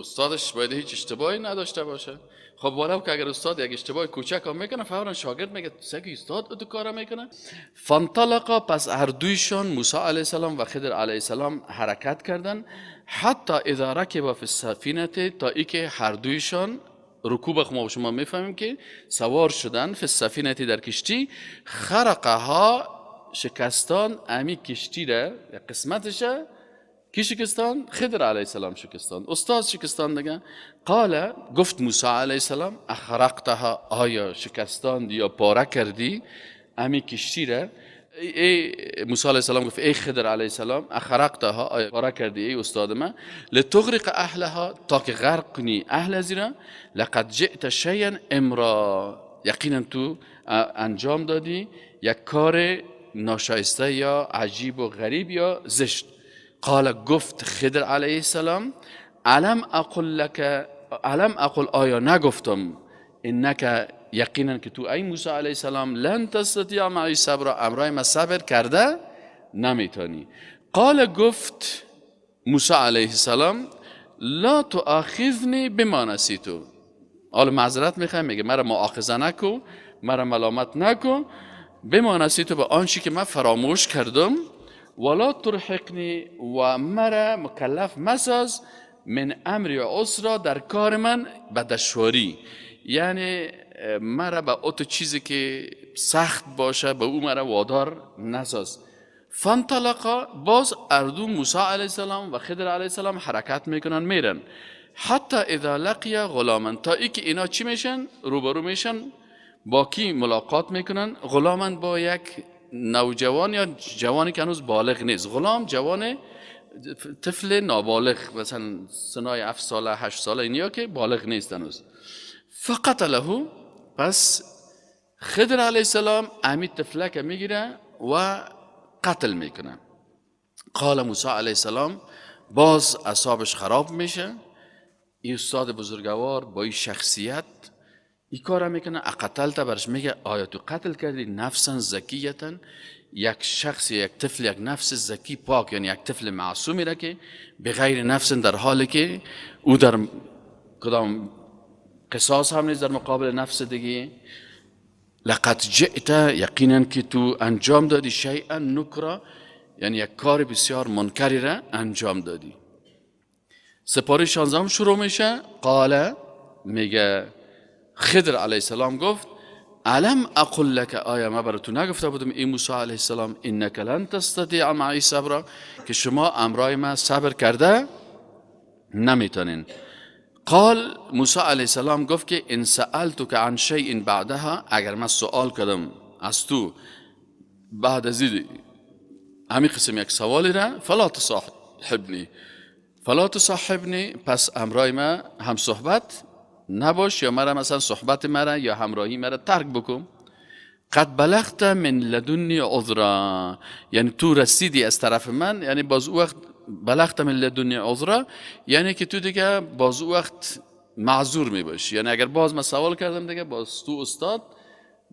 استادش باید هیچ اشتباهی نداشته باشه. خب ولو که اگر استاد یک اشتباه کوچک هم میکنه، فورا شاگرد میگه سگی استاد تو کارا میکنه. فانطلقا، پس هر دویشان موسی علیه السلام و خضر علیه السلام حرکت کردن. حتی اذا رکب فی السفینه، تا اینکه هر دویشان رکوب، ما شما میفهمیم که سوار شدن، فی السفینه در کشتی، خرقها شکستان، امی کشتی را قسمتش کی شکستان؟ خضر علیه السلام شکستان، استاد شکستان دیگه. قال، گفت موسی علیه السلام اخرقتها، آیا شکستان یا پاره کردی امی کشتی را؟ ای موسی علیه السلام گفت ای خضر علیه السلام اخرقتها، آیا پاره کردی ای استاد من؟ لتغرق اهلها، تا که غرق کنی اهل زیرا. لقد جئت شیئا امرا، یقینا تو انجام دادی یک کار ناشایسته یا عجیب و غریب یا زشت. قال، گفت خضر علیه السلام الم اقل لك، الم اقل، آیا نگفتم انک، یقینا که تو ای موسی علیه السلام لن تستطیع معی صبر، امرای ما صبر کرده نمیتونی. قال، گفت موسی علیه السلام لا تؤاخذنی بما نسیت، حالا معذرت میخوایم، میگه مرا مؤاخذه نکو، مرا ملامت نکو، بما نسیت، به آنچه که من فراموش کردم، ولا ترحقنی، و مرا مکلف مساز، من امری عسرا، در کار من به دشواری، یعنی مرا به اوتو چیزی که سخت باشه به او مرا وادار نساز. فانطلقا، باز اردو موسی علیه السلام و خضر علیه السلام حرکت میکنن میرن. حتی اذا لقی غلاما، تا ای که اینا چی میشن؟ روبرو میشن، با کی ملاقات میکنن؟ غلاما، با یک نوجوان یا جوانی که هنوز بالغ نیست. غلام جوان طفل نابالغ، مثلا سنای 7 ساله 8 ساله اینیا که بالغ نیست هنوز. فقتله، پس خضر علیه السلام امی طفلک میگیره و قتل میکنه. قال موسی علیه السلام، باز اعصابش خراب میشه، این استاد بزرگوار با این شخصیت این کار میکنه. اقتلت، برش میگه آیا تو قتل کردی نفسا زکیتا، یک شخص، یک طفل، یک نفس زکی پاک، یعنی یک طفل معصومی را که بغیر نفس، در حالی که او در کدام قصاص هم نیست در مقابل نفس دیگه. لقد جئت، یقینا که تو انجام دادی شیئا نکرا، یعنی یک کار بسیار منکری را انجام دادی. سپاره 16 شروع میشه. قال، میگه خضر علیه السلام گفت الم اقل لك، آیا ما برای تو نگفته بودم ای موسی علیه السلام انک لن تستطیع معی صبرا، که شما امرای ما صبر کرده نمیتونین. قال، موسی علیه السلام گفت که ان سألتک عن شیء بعدها، اگر من سوال کردم از تو بعد از همین قسم یک سوالی را، فلا تصاحبنی، فلا تصاحبنی، پس امرای ما هم صحبت نباش، یا مرا مثلا صحبت مرا یا همراهی مرا ترک بکن. قد بلغت من لدنی عذرا، یعنی تو رسیدی از طرف من، یعنی باز او وقت بلغت من لدنی عذرا، یعنی که تو دیگه باز او وقت معذور می باشی، یعنی اگر باز من سوال کردم دیگه باز تو استاد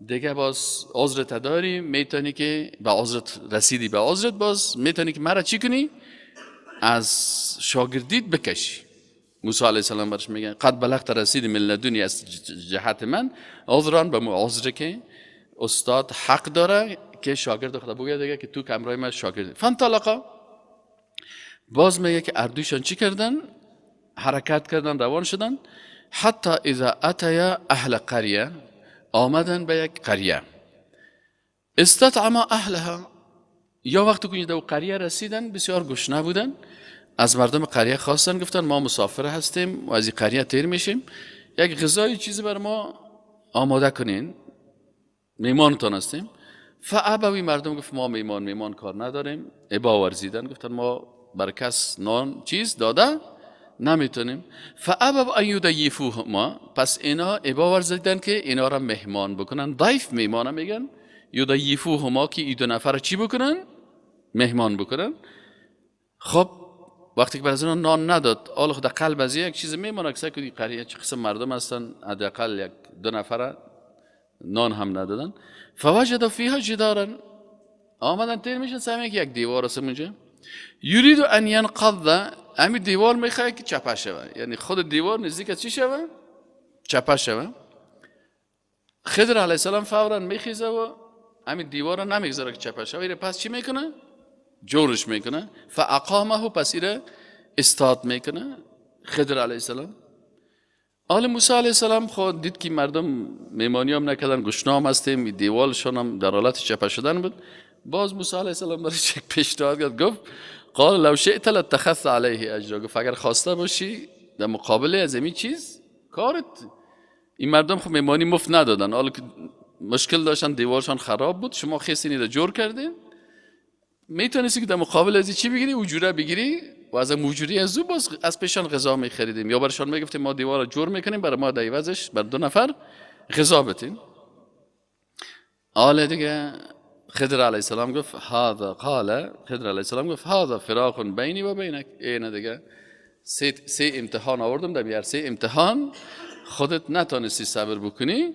دیگه باز عذرت داری، میتونی که به عذرت رسیدی، به عذرت باز میتونی که مرا چی کنی؟ از شاگردیت بکشی. موسی علیه السلام برش میگه قد بلغت، رسیدی من لدنی، از جهت من، عذران، به عذر که استاد حق داره که شاگرد خدا بگه دیگه که تو کمرای من شاگرد. فانطلقا، باز میگه که اردوشان چی کردن؟ حرکت کردن، روان شدن. حتی اذا اتیا اهل قریه، آمدن به یک قریه. استطعما اهلها، یا وقتی که در قریه رسیدن بسیار گشنه بودن. از مردم قریه خواستن، گفتن ما مسافر هستیم و از این قریه تیر میشیم، یک غذای چیزی بر ما آماده کنین، میمانتان هستیم. فابوی مردم گفت ما میمان کار نداریم. ابا ورزیدن، گفتن ما بر کس نان چیز داده نمیتونیم. فابوا ان یضیفوهما، پس اینا ابا ورزیدن که اینا را مهمان بکنن. ضیف میمان میگن، یضیفوهما که این دو نفر چی بکنن؟ مهمان بکنن. خب وقتی که برای نان نداد، آل خود قلب از یک چیز میمونه که سکوی قریه چه قسم مردم هستن، حداقل یک دو نفر نان هم ندادن. فوجد فیها جدارا، آمدن تیر میشن سمی که یک دیوار است اونجا. یرید ان ینقض، همین دیوار میخواد که چپه شوه، یعنی خود دیوار نزدیک چی شوه؟ چپه شوه. خضر علیه السلام فورا میخیزه و همین دیوار را نمیگذاره که چپه شوه. پس چی میکنه؟ جورش میکنه. فاقامه، پس ایره استاد میکنه خضر علیه السلام. آل موسی علیه السلام خود دید که مردم میمانی هم نکردن، گشنه هم هستیم، دیوالشان هم در حالت چپه شدن بود. باز موسی علیه السلام برای یک پیشنهاد کرد، گفت قال لو شئت لاتخذت علیه اجرا، گفت اگر خواسته باشی در مقابل از این چیز کارت. این مردم خب میمانی مفت ندادن، حالا که مشکل داشتن دیوارشان خراب بود، شما خیسینی را جور کردین، میتونستی که در مقابل از چی بگیری؟ اجوره بگیری و از موجوری از او باز از پیشان غذا میخریدیم، یا برشان میگفتیم ما دیوار را جور میکنیم، برای ما در عوضش بر دو نفر غذا بتین. آله دیگه خضر علیه السلام گفت هذا، قال خضر علیه السلام گفت هذا فراق بینی و بینک. اینه دیگه سه امتحان آوردم، در بیار سه امتحان خودت نتانستی صبر بکنی،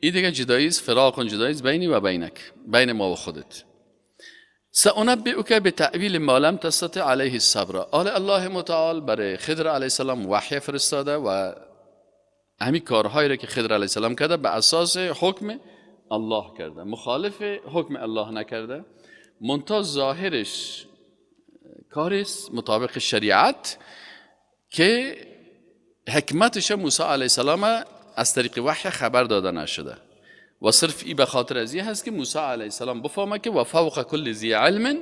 این دیگه جدایی است، فراق جدایی است بینی و بینک، بین ما و خودت. سأنبئک بتأویل ما لم تستطع علیه الصبر. آل الله متعال برای خضر علیه السلام وحی فرستاده و همین کارهایی را که خضر علیه السلام کرده به اساس حکم الله کرده، مخالف حکم الله نکرده، منتها ظاهرش کاریست مطابق شریعت که حکمتش موسی علیه السلام از طریق وحی خبر داده نشده و صرف ای به خاطر از هست که موسی علیه السلام بفهمه که و فوق کل ذی علم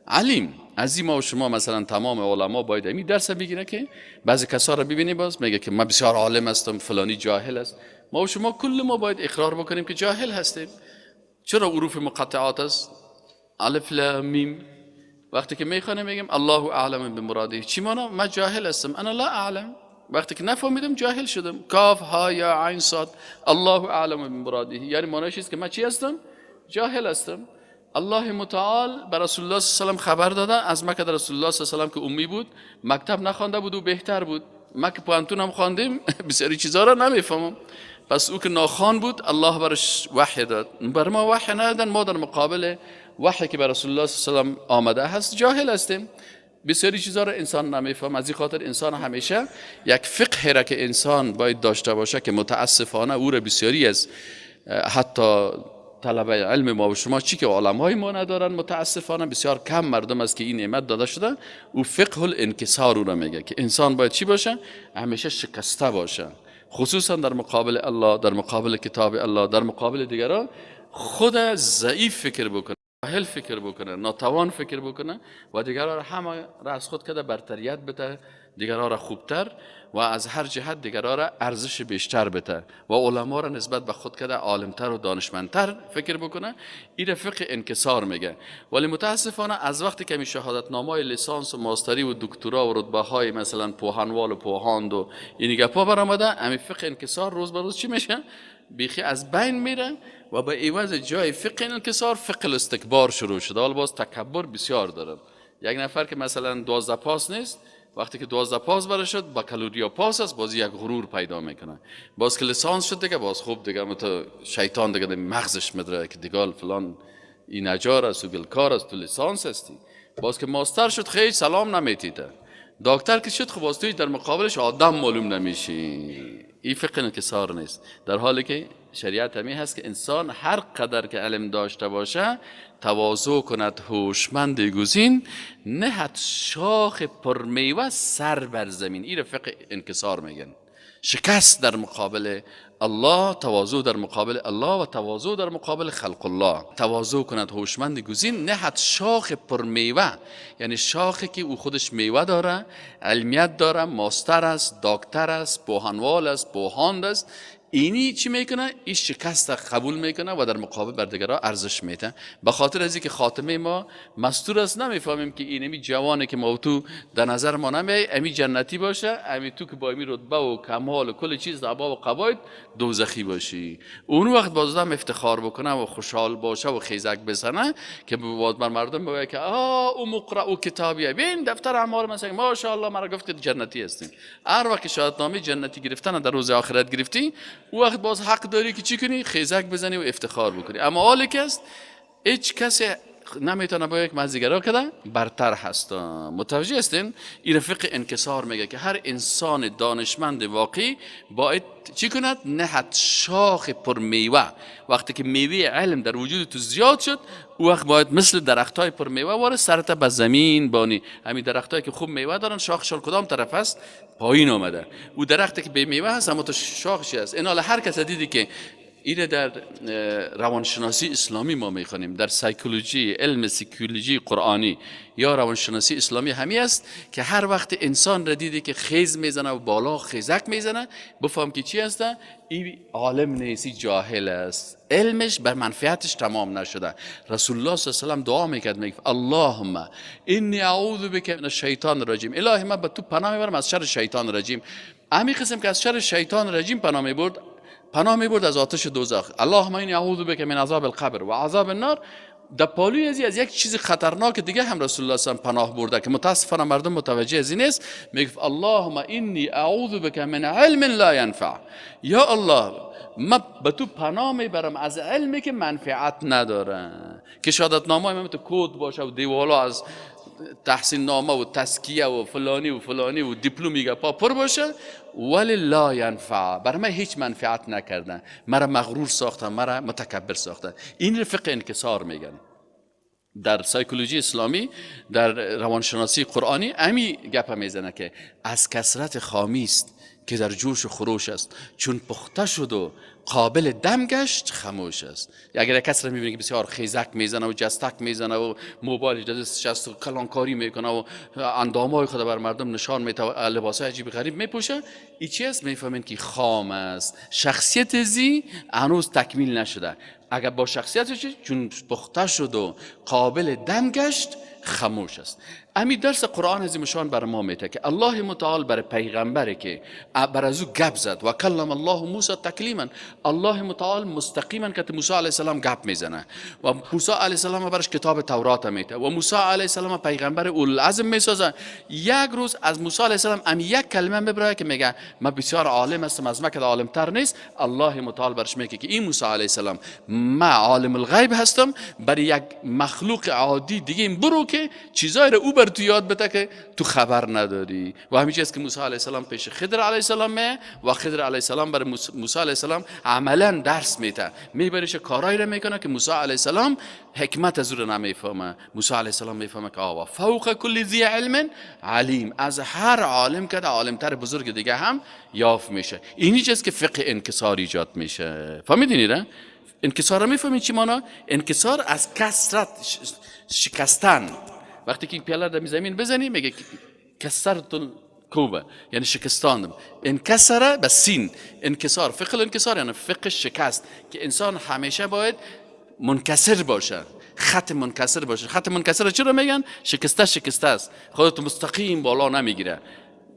علیم. از این ما و شما مثلا تمام علما باید این درس بگیره که بعضی کسا را ببینی باز میگه که من بسیار عالم هستم، فلانی جاهل است. ما و شما کل ما باید اقرار بکنیم که جاهل هستیم. چرا حروف مقطعات است؟ الف لام میم. وقتی که میخوانیم میگیم الله اعلم بمراده. چی مانا؟ من جاهل هستم، انا لا اعلم. وقتی که نفهمیدم جاهل شدم. کاف ها یا عین صاد، الله اعلم بمراده، یعنی معنیش است که من چی هستم؟ جاهل هستم. الله متعال به رسول الله صلی الله علیه و خبر داده. از مکه در رسول الله صلی الله علیه و که امی بود، مکتب نخوانده بود و بهتر بود. ما که پوهنتون هم خواندیم بسیاری چیزا را نمیفهمم. پس او که ناخوان بود الله برش وحی داد، بر ما وحی ندادن. ما در مقابل وحی که بر رسول الله صلی الله علیه و آمده هست جاهل هستیم. بسیاری چیزا را انسان نمیفهم. از این خاطر انسان همیشه یک فقه را که انسان باید داشته باشه که متاسفانه او را بسیاری از حتی طلبه علم ما و شما چی که علمای ما ندارن، متاسفانه بسیار کم مردم است که این نعمت داده شده. او فقه الانکسار او را میگه که انسان باید چی باشه؟ همیشه شکسته باشه، خصوصا در مقابل الله، در مقابل کتاب الله، در مقابل دیگران. خود ضعیف فکر بکنه، جاهل فکر بکنه، ناتوان فکر بکنه و دیگران را همه را از خود کده برتریت بده، دیگران را خوبتر و از هر جهت دیگران را ارزش بیشتر بده و علما را نسبت به خود کده عالمتر و دانشمندتر فکر بکنه. این فقه انکسار میگه. ولی متاسفانه از وقتی که می شهادتنامه‌های لیسانس و ماستری و دکترا و رتبه های مثلا پوهنوال و پوهاند و این گپا برآمده، همین فقه انکسار روز به روز چی میشه؟ بیخی از بین میره و به عوض جای فقه انکسار فقه الاستکبار شروع شده. حالا باز تکبر بسیار داره. یک نفر که مثلا 12 پاس نیست، وقتی که 12 پاس برای شد بکالوریا پاس است، باز یک غرور پیدا میکنه. باز که لیسانس شد دیگه باز خوب دیگه مت شیطان دیگه مغزش میدره که دیگال فلان این نجار است و گلکار است، تو لیسانس هستی. باز که ماستر شد خیلی سلام نمیتیده. دکتر که شد خب باز توی در مقابلش آدم معلوم نمیشی. این فقه انکسار نیست. در حالی که شریعت همی هست که انسان هر قدر که علم داشته باشه تواضع کند، هوشمند گزین، نهد شاخ پرمیوه سر بر زمین. این فقه انکسار میگن. شکست در مقابل الله، تواضع در مقابل الله و تواضع در مقابل خلق الله. تواضع کند هوشمند گزین، نهد شاخ پرمیوه، یعنی شاخی که او خودش میوه داره، علمیت داره، ماستر است، دکتر است، پوهنوال است، پوهاند است. اینی چی میکنه؟ این شکست قبول میکنه و در مقابل بر دیگران ارزش میده. به خاطر از اینکه خاتمه ما مستور است، نمیفهمیم که اینمی جوانه که ما تو در نظر ما نمیای امی جنتی باشه، امی تو که با امی رتبه و کمال و کل چیز عبا و قواعد دوزخی باشی. اون وقت باز هم افتخار بکنه و خوشحال باشه و خیزک بزنه که باز بر مردم بگه که او مقرأ و کتابیه، ببین دفتر اعمال مثلا ماشاءالله مرا گفت که جنتی هستیم. هر وقت که شهادتنامه جنتی گرفتن در روز آخرت گرفتی، او وقت باز حق داری که چی کنی؟ خیزک بزنی و افتخار بکنی. اما حالی که است هیچ کسی نمیتونه با یک مزیگرا کده برتر هست. متوجه هستین؟ این فقه انکسار میگه که هر انسان دانشمند واقعی باید چی کند؟ نهد شاخ پرمیوه. وقتی که میوه علم در وجود تو زیاد شد، او وقت باید مثل درختای پرمیوه واره سرت به زمین بانی. همین درختایی که خوب میوه دارن شاخشان کدام طرف است؟ پایین آمده. او درختی که بی میوه هست اما تو شاخش هست. این حال هر کس دیدی که اینه در روانشناسی اسلامی ما میخوانیم، در سایکولوژی، علم سایکولوژی قرآنی یا روانشناسی اسلامی همی است که هر وقت انسان را دیدی که خیز میزنه و بالا خیزک میزنه، بفهم که چی هست؟ این عالم نیست، جاهل است، علمش بر منفعتش تمام نشده. رسول الله صلی الله علیه و سلم دعا میکرد، میگفت اللهم انی اعوذ بک من الشیطان الرجیم، الهی من به تو پناه میبرم از شر شیطان رجیم. همین قسم که از شر شیطان رجیم پناه میبرد، پناه میبرد از آتش دوزخ. اللهم انی اعوذ بک من عذاب القبر و عذاب النار. در پالوی از یک چیز خطرناک دیگه هم رسول الله صلی الله علیه و پناه برده که متاسفانه مردم متوجه از این نیست. میگفت اللهم انی اعوذ بک من علم لا ینفع، یا الله من به تو پناه میبرم از علمی که منفعت نداره، که شهادتنامه من تو کد باشه و دیوالا از تحسین نامه و تزکیه و فلانی و فلانی و دیپلمی گپا پر باشه، ولی لا ینفع، بر من هیچ منفعت نکردن، مرا مغرور ساختن، مرا متکبر ساختن. این فقه انکسار میگن در سایکولوژی اسلامی، در روانشناسی قرآنی. امی گپ میزنه که از کثرت خامی است که در جوش و خروش است، چون پخته شد و قابل دم گشت خاموش است. اگر کس را میبینی که بسیار خیزک میزنه و جستک میزنه و موبایلش دستش است و کلانکاری میکنه و اندامای خود بر مردم نشان میده و لباسای عجیب غریب میپوشه، این چی است؟ میفهمین که خام است، شخصیت زی هنوز تکمیل نشده. اگر با شخصیتش چون پخته شد و قابل دم گشت خاموش است. امی درس قرآن عظیمشان بر ما میته که الله متعال بر پیغمبری که بر از او گپ زد و کلم الله موسی تکلیما، الله متعال مستقیما که موسی علیه السلام گپ میزنه و موسی علیه السلام برش کتاب تورات میته و موسی علیه السلام پیغمبر اولوالعزم میسازه. یک روز از موسی علیه السلام ام یک کلمه میبره که میگه من بسیار عالم هستم، از من که عالمتر نیست. الله متعال برش میگه که این موسی علیه السلام من عالم الغیب هستم، برای یک مخلوق عادی دیگه این برو که چیزایی رو او بر تو یاد بده که تو خبر نداری. و همین چیز که موسی علیه السلام پیش خضر علیه السلام و خضر علیه السلام بر موسی علیه السلام عملا درس میده، میبرش کارایی رو میکنه که موسی علیه السلام حکمت از او رو نمیفهمه. موسی علیه السلام میفهمه که آوا فوق کل ذی علم علیم، از هر عالم که عالمتر بزرگ دیگه هم یافت میشه. این چیز که فقه انکسار ایجاد میشه. فهمیدین نه؟ انکسار رو میفهمین چی مانا؟ انکسار از کثرت شکستن. وقتی که این پیاله در زمین بزنی میگه کسرت کوبه، یعنی شکستاندم. انکسره به سین، انکسار، فقه الانکسار یعنی فقه شکست، که انسان همیشه باید منکسر باشه، خط منکسر باشه. خط منکسر چرا میگن؟ شکسته شکسته است، خودت مستقیم بالا نمیگیره،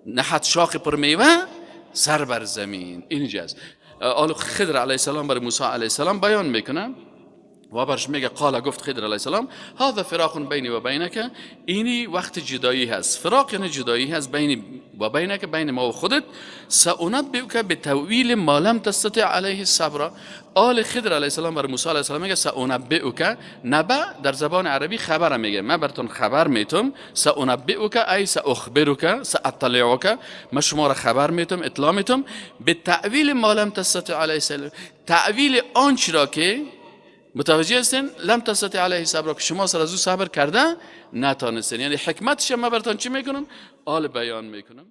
نحت شاخ پر میوه سر بر زمین. اینجاست آل خضر علیه السلام بر موسی علیه السلام بیان میکنه و برش میگه قال، گفت خضر علیه السلام هذا فراق بینی و بینک، اینی وقت جدایی هست. فراق یعنی جدایی هست، بینی و بینک، بین ما و خودت. سأنبئک بتأویل ما لم تستطع علیه صبرا. آل خضر علیه السلام بر موسی علیه السلام میگه سأنبئک، نبأ در زبان عربی خبر میگه، من براتون خبر میتم. سأنبئک ای سأخبرک سأطلعک، من شما را خبر میتم، اطلاع میتم. به تأویل ما لم تستطع علیه صبرا، تأویل آنچه را که متوجه هستین لم تستطع علیه صبر، که شما سر از او صبر کرده نتانستین، یعنی حکمتش ما براتون چی میکنم؟ آل بیان میکنم.